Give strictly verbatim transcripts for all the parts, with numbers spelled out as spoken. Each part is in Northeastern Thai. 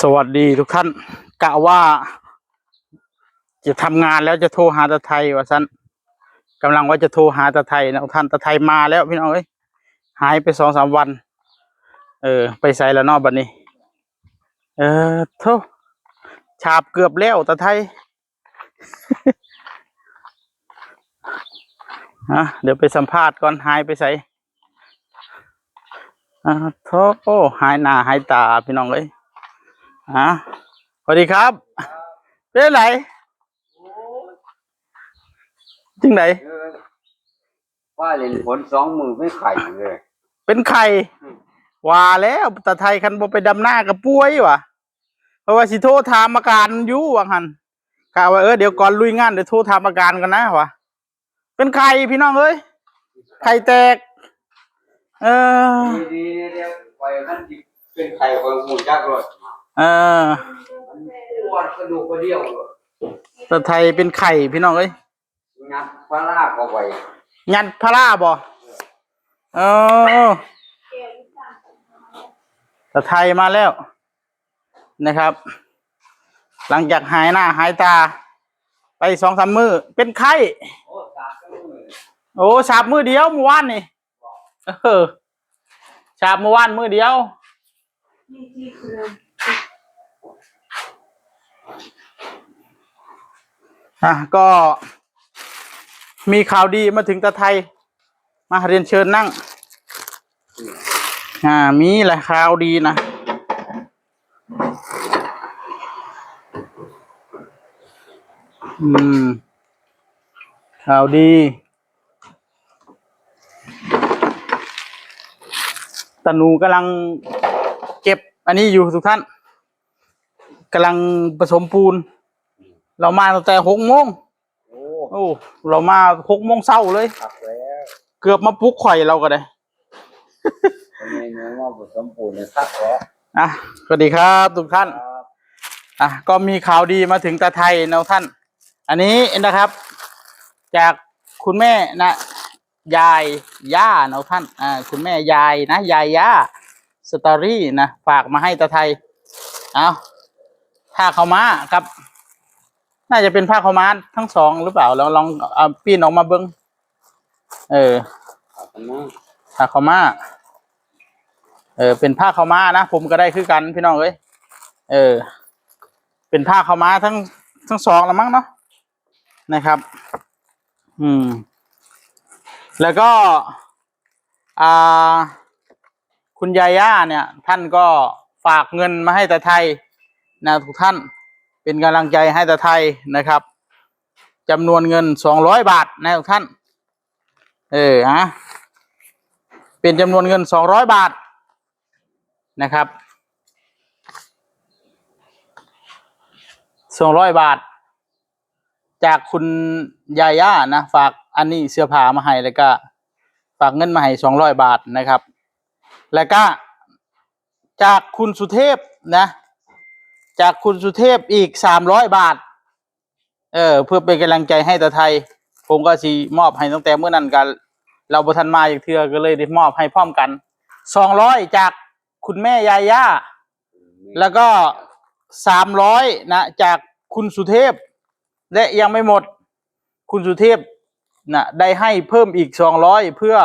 สวัสดีทุกท่าน กะว่าจะทำงานแล้วจะโทรหาตาไทยว่าซั่น กำลังว่าจะโทรหาตาไทยนะทุกท่าน ตาไทยมาแล้วพี่น้องเอ้ย หายไปสองสามวัน เออ ไปไสแล้วเนาะบัดนี้ เออ โธ่ ฉาบเกือบแล้วตาไทย อ่ะ เดี๋ยวไปสัมภาษณ์ก่อน หายไปไส อ่า โธ่ หายหน้าหายตาพี่น้องเอ้ย อ่ะ สวัสดีครับ เป็นไง จังได เออ ว่าเล่นฝนสองมือไม่ไข่เลย เป็นไข้ อืม ว่าแล้วตาไทยคันบ่ไปดำนาก็ป่วยว่ะ เพราะว่าสิโทรถามอาการอยู่ว่าหั่น กะว่า เออ เดี๋ยวก่อนลุยงานเดี๋ยวโทรถามอาการก่อนนะว่ะ เป็นไข้พี่น้องเอ้ย ไข้แตก เออ ดีๆ เดี๋ยวไปมันสิเป็นไข้ ข้อยฮู้จักโลด เออ มันปวดกระดูกกระเดี่ยวโลด ตาไทยเป็นไข้พี่น้องเอ้ย งัดพาราเข้าไป งัดพาราบ่ เออ ตาไทยมาแล้วนะครับ หลังจากหายหน้าหายตาไปสองสามมื้อ เป็นไข้ โอ้ สาบมื้อ โอ้ สาบมื้อเดียวเมื่อวานนี่ เออ สาบเมื่อวานมื้อเดียว อ่ะ ก็มีข่าวดีมาถึงตาไทย มาเรียนเชิญนั่ง อ่า มีแหละข่าวดีนะ อืม ข่าวดี ตาหนูกำลังเก็บอันนี้อยู่ทุกท่าน กำลังผสมปูน เรามาตั้งแต่หกโมง โอ้ โอ้ เรามาหกโมงเช้าเลย ครับแล้ว เกือบมาปลุกข่อยเราก็ได้ วันนี้หนูมาผสมปูนเนี่ยคักแล้ว อ่ะ สวัสดีครับทุกท่าน ครับ อ่ะ ก็มีข่าวดีมาถึงตาไทยนะท่าน อันนี้นะครับ จากคุณแม่นะ ยายย่านะท่าน อ่า คุณแม่ยายนะ ยายย่า สตอรี่นะ ฝากมาให้ตาไทย เอา ผ้าขาวม้าครับ น่าจะเป็นผ้าขาวม้าทั้งสองหรือเปล่า ลอง ลองเอาปิ้นออกมาเบิ่ง เออ ผ้าขาวม้า ผ้าขาวม้า เออ เป็นผ้าขาวม้านะ ผมก็ได้คือกันพี่น้องเอ้ย เออ เป็นผ้าขาวม้าทั้ง ทั้งสองละมั้งเนาะ นะครับ อืม แล้วก็ อ่า คุณยาย่าเนี่ย ท่านก็ฝากเงินมาให้ตาไทยนะทุกท่าน เป็นกำลังใจให้ตาไทยนะครับ จำนวนเงินสองร้อยบาทนะทุกท่าน เออ ฮะ เป็นจำนวนเงินสองร้อยบาทนะครับ สองร้อยบาท จากคุณยาย่านะ ฝากอันนี้เสื้อผ้ามาให้ แล้วก็ฝากเงินมาให้สองร้อยบาทนะครับ แล้วก็จากคุณสุเทพนะ จากคุณสุเทพอีกสามร้อยบาท เออ เพื่อเป็นกำลังใจให้ตาไทย ผมก็สิมอบให้ตั้งแต่มื้อนั้นก็ เราบ่ทันมาจักเทื่อ ก็เลยได้มอบให้พร้อมกัน สองร้อยจากคุณแม่ยาย่า แล้วก็สามร้อยนะ จากคุณสุเทพ และยังไม่หมด คุณสุเทพนะ ได้ให้เพิ่มอีกสองร้อย เพื่อ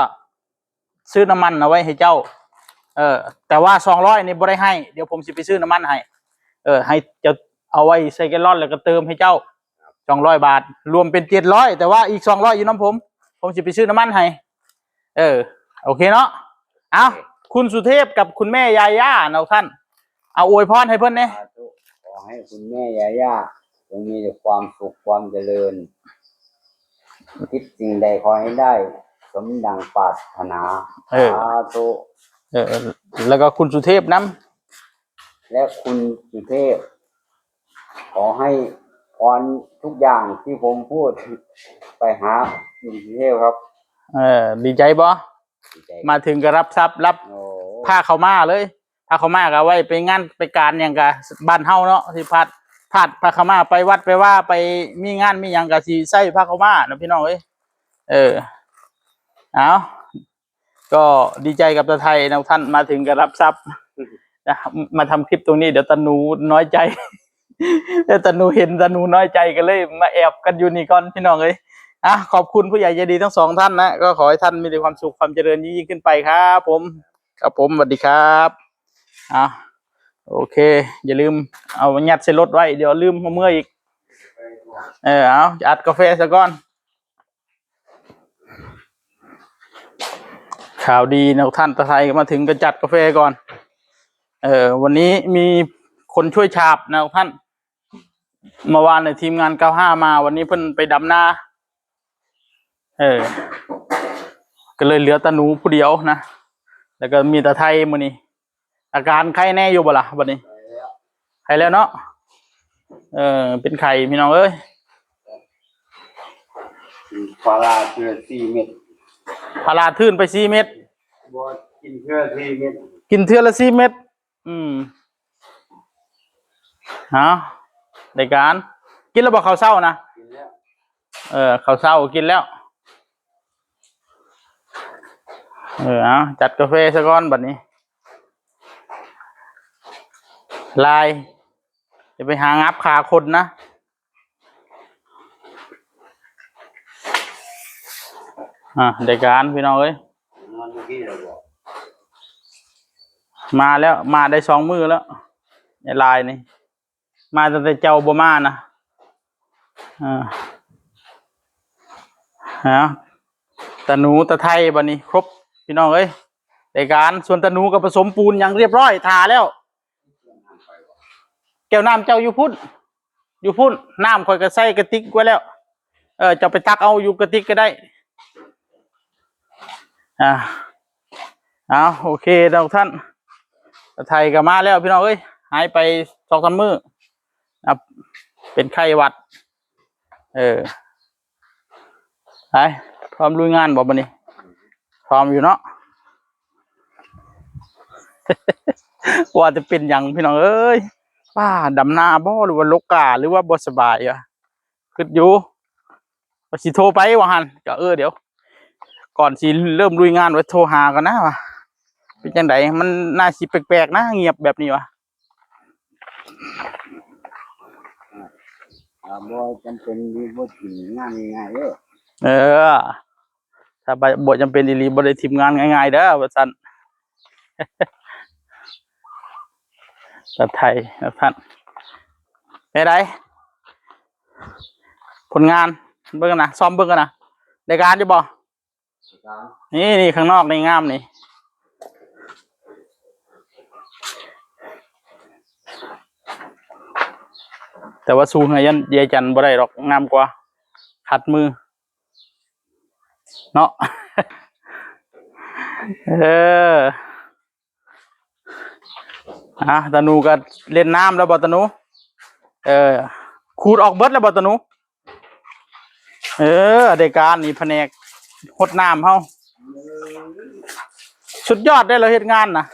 ซื้อน้ำมันเอาไว้ให้เจ้า เออ แต่ว่าสองร้อยนี่บ่ได้ให้ เดี๋ยวผมสิไปซื้อน้ำมันให้ เออ ให้เจ้าเอาไว้ใส่แกลลอนแล้วก็เติมให้เจ้า สองร้อยบาท รวมเป็นเจ็ดร้อย แต่ว่าอีกสองร้อยอยู่นำผม ผมสิไปซื้อน้ำมันให้ เออ โอเคเนาะ เอา คุณสุเทพกับคุณแม่ยาย่าเนาะท่าน เอาอวยพรให้เพิ่นแหน่ สาธุ ขอให้คุณแม่ยาย่าจงมีแต่ความสุขความเจริญ คิดสิ่งใดขอให้ได้สมดังปรารถนา เออ สาธุ เออ แล้วก็คุณสุเทพนำ และคุณสุเทพ ขอให้พรทุกอย่างที่ผมพูด ไปหาคุณสุเทพครับ เออ ดีใจบ่ ดีใจ มาถึงก็รับทรัพย์ รับ โอ้ ผ้าขาวม้าเลย ผ้าขาวม้าก็เอาไว้ไปงานไปการหยังก็บ้านเฮาเนาะ ที่พาด พาดผ้าขาวม้าไปวัดไปวา ไปมีงานมีหยังก็สิใส่ผ้าขาวม้านะพี่น้องเอ้ย เออ เอา ก็ดีใจกับตาไทยนะท่าน มาถึงก็รับทรัพย์ นะ มาทำคลิปตรงนี้ เดี๋ยวตาหนูน้อยใจ เดี๋ยวตาหนูเห็น ตาหนูน้อยใจ ก็เลยมาแอบกันอยู่นี่ก่อนพี่น้องเอ้ย อ่ะ ขอบคุณผู้ใหญ่ใจดีทั้งสองท่านนะ ก็ขอให้ท่านมีแต่ความสุขความเจริญยิ่งๆขึ้นไปครับผม ครับผม สวัสดีครับ อ่ะ โอเค อย่าลืมเอายัดใส่รถไว้ เดี๋ยวลืมเอาเมืออีก เออ เอา อัดกาแฟซะก่อน ข่าวดีนะท่าน ตาไทยก็มาถึงก็จัดกาแฟก่อน เออ วันนี้มีคนช่วยฉาบนะท่าน เมื่อวานเนี่ยทีมงานเก้าห้ามา วันนี้เพิ่นไปดำนา เออ ก็เลยเหลือตาหนูผู้เดียวนะ แล้วก็มีตาไทยมื้อนี้ อาการไข้แน่อยู่บ่ล่ะบัดนี้ ไข้แล้วเนาะ เออ เป็นไข้พี่น้องเอ้ย พาราเทื่อสี่เม็ด พาราทื่นไปสี่เม็ด บ่กินเทื่อสี่เม็ด กินเทื่อละสี่เม็ด อืม เอา ได้การ กินแล้วบ่ข้าวเช้านะ กินแล้ว เออ ข้าวเช้ากินแล้ว เออ เอา จัดกาแฟซะก่อนบัดนี้ ลาย จะไปหางับขาคนนะ อ่ะ ได้การพี่น้องเอ้ย นอนเมื่อกี้เราบอก มาแล้ว มาได้สองมื้อแล้ว ไอ้ลายนี่ มาตั้งแต่เจ้าบ่มานะ อ่า ฮะ ตาหนูตาไทยบัดนี้ ครบ พี่น้องเอ้ย ได้การ ส่วนตาหนูก็ผสมปูนอย่างเรียบร้อย ถ่าแล้ว แก้วน้ำเจ้าอยู่พุ้น อยู่พุ้น น้ำข่อยก็ใส่กระติกไว้แล้ว เออ เจ้าไปตักเอาอยู่กระติกก็ได้ อ่า เอา โอเค ทุกท่าน ตาไทยก็มาแล้วพี่น้องเอ้ย หายไปสองสามมื้อ อ่ะ เป็นไข้หวัด เออ ไป พร้อมลุยงานบ่บัดนี้ พร้อมอยู่เนาะ ว่าจะเป็นหยังพี่น้องเอ้ย ป้าดำนาบ่ หรือว่าลกกา หรือว่าบ่สบายอะ คิดอยู่ ว่าสิโทรไปว่าหั่น ก็ เออ เดี๋ยว ก่อนสิเริ่มลุยงาน ว่าโทรหาก่อนนะ ว่าเป็นจังใด มันน่าสิแปลกๆนะ เงียบแบบนี้วะ อ่าบ่จำเป็นมีบ่กินงานง่ายๆเด้อ เออ ถ้าบ่ บ่จำเป็นอีหลี บ่ได้ทิมงานง่ายๆเด้อ ว่าซั่น ตาไทย ว่าซั่น เป็นได ผลงาน เบิ่งกันนะ ซ่อมเบิ่งกันนะ ได้การอยู่บ่ นี่ นี่ ข้างนอกนี่งามนี่ แต่ว่าสู้เฮือยัน ยายจันบ่ได้ดอก งามกว่า ขัดมือ เนาะ เออ อ่ะ ตาหนูก็เล่นน้ำแล้วบ่ตาหนู เออ ขูดออกเบิดแล้วบ่ตาหนู เออ ได้การนี่ แผนกหดน้ำเฮา สุดยอดได้ เราเฮ็ดงานนะ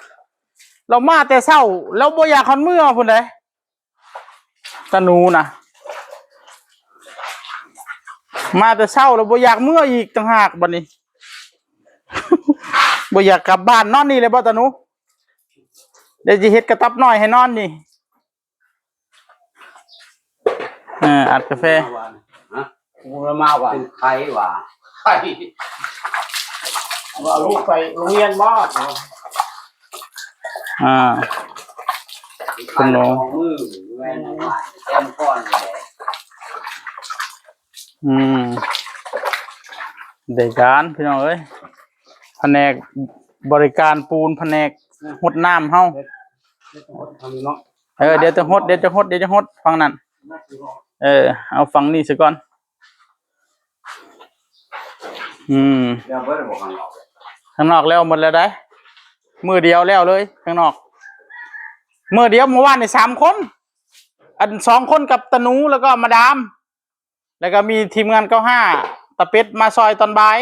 เรามาแต่เช้า แล้วบ่อยากฮอดเมือพุ้นเด้ ตาหนูนะ มาแต่เช้าแล้วบ่อยากเมืออีกต่างหากบัดนี้ บ่อยากกลับบ้าน นอนนี่เลยบ่ตาหนู เดี๋ยวสิเฮ็ดกระต๊อบน้อยให้นอนนี่ เออ อัดกาแฟ ฮะกูมาว่าเป็นไข้หว่าไข้ ว่าลูกไปโรงเรียนบ่ อ่า คุณหนู สองมือแม่นว่าเต็มก้อนเลย อืม ได้การพี่น้องเอ้ย แผนกบริการปูน แผนกหดน้ำเฮา ทำเนาะ เออ เดี๋ยวจะหด เดี๋ยวจะหด เดี๋ยวจะหด ฟังนั่น เออ เอาฟังนี่ซะก่อน อืม เดี๋ยวเบิดบอกกันหรอก ข้างนอกแล้วหมดแล้วได้ มื้อเดียวแล้วเลย ข้างนอก มื้อเดียว เมื่อวานนี่สามคน อันสองคนกับตาหนู แล้วก็มาดาม แล้วก็มีทีมงานเก้าห้า ตาเป็ดมาซอยตอนบ่าย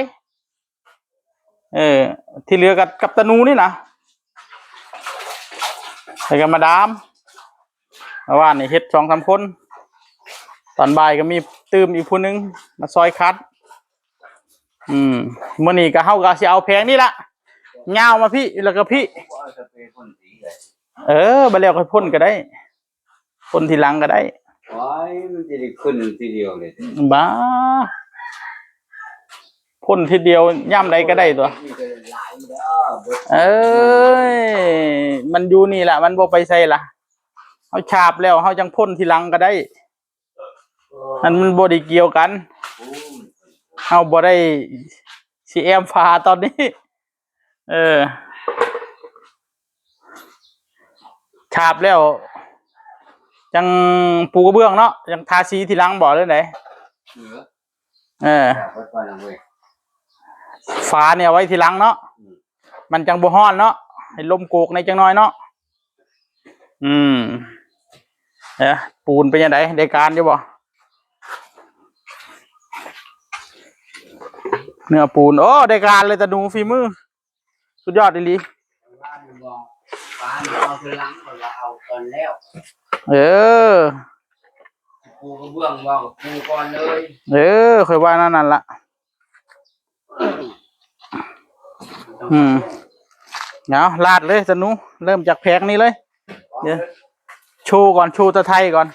เออ ที่เหลือกับ กับตาหนูนี่นะ แล้วก็มาดาม เมื่อวานนี่เฮ็ดสองสามคน ตอนบ่ายก็มีตื่มอีกผู้หนึ่งมาซอยคัด อืม มื้อนี้ก็เฮาก็สิเอาแผงนี่ละ ยาวมาพี่ แล้วก็พี่ ว่าจะเป็นคนสีเลย เออ บัดแล้วค่อยพ่นก็ได้ พ่นทีหลังก็ได้ โอ้ยมันจะได้ขึ้นทีเดียวเลย บ้า พ่นทีเดียวยามใดก็ได้ตัว นี่ก็หลายแล้วเบิด เอ้ย มันอยู่นี่ล่ะ มันบ่ไปไสล่ะ เฮาฉาบแล้วเฮาจังพ่นทีหลังก็ได้ มันมันบ่ได้เกี่ยวกัน โอ้ย เฮาบ่ได้สิแอมฝาตอนนี้ เออ ฉาบแล้ว จังปูกระเบื้องเนาะ จังทาสีทีหลังบ่หรือได เหลือ เออ เบิดก่อนนะเว้ย ฝาเนี่ยเอาไว้ทีหลังเนาะ อืม มันจังบ่ฮ้อนเนาะ ให้ลมโกกในจังน้อยเนาะ อืม เออ ปูนเป็นจังได ได้การอยู่บ่ เนื้อปูน โอ้ ได้การเลยตาหนู ฝีมือ สุดยอดอีหลี ว่ามันบอกปลามันเอาทีหลังก่อนว่าเอาก่อนแล้ว เออ ปูกระเบื้องบอกปูก่อนเลย เออ ค่อยว่านั่นนั่นละ อืม เอาลาดเลยตาหนู เริ่มจากแผงนี้เลย เดี๋ยว โชว์ก่อน โชว์ตะไทก่อน